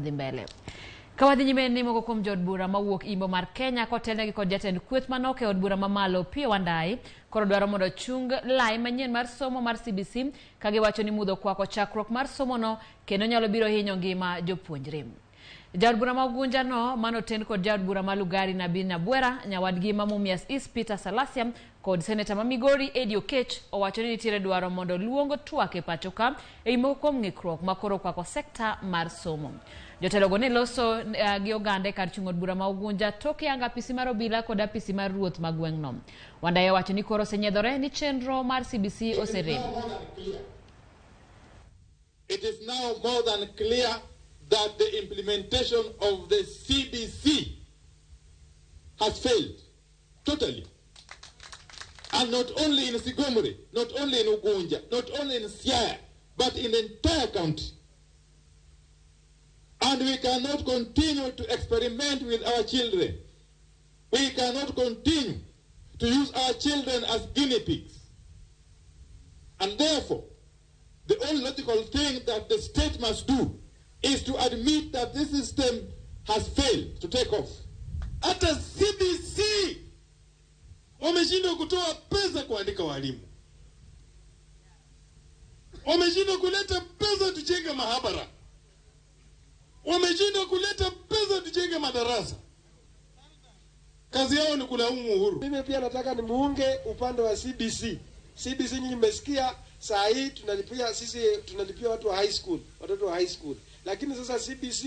Dhi mbele. Ka wadhi nyime ni moko kuom jood bura mawuok imbo mar Kenya kotelnegi kod jatend kweth manok e od bura mamalo Opiyo Wandayi koro dwaro mondo chung lai manyien mar somo mar CBC ka giwacho ni mudho kwako chakruok mar somono kendo nyalo biro hinyo ngima jopuonjre. Jaod bura ma Ugunja no manoten kod jaod bura ma Lugari Nabil Nabwera, nyawadgi ma Mumias East Peter Salasia kod seneta ma Migori Eddie Okech owacho ni nitiere dwaro mondo luong twak e pacho ka e moko kuom ng'ikruok ma koro kwako sekta mar somo. Jotelogo ne loso gi oganda e kar chung' od bura ma Ugunja tok yango apisi mar obila kod apisi mar ruoth ma gweng'no. Wandayi owacho ni koro osenyiedhore ni chenro mar CBC oserem. It is now more than clear that the implementation of the CBC has failed totally. And not only in Sigomre, not only in Ugunja, not only in Siaya, but in the entire country. And we cannot continue to experiment with our children. We cannot continue to use our children as guinea pigs. And therefore, the only logical thing that the state must do is to admit that this system has failed to take off. Hata CBC wameshindwa kutoa pesa kuandika walimu, wameshindwa kuleta pesa tujenge maabara, wameshindwa kuleta pesa tujenge madarasa. Kazi yao ni kulaumu Uhuru. Mimi pia nataka nimuunge upande wa CBC. CBC nyinyi mmesikia saa hii tunalipia sisi, tunalipia watu wa high school, watoto wa high school, lakini sasa CBC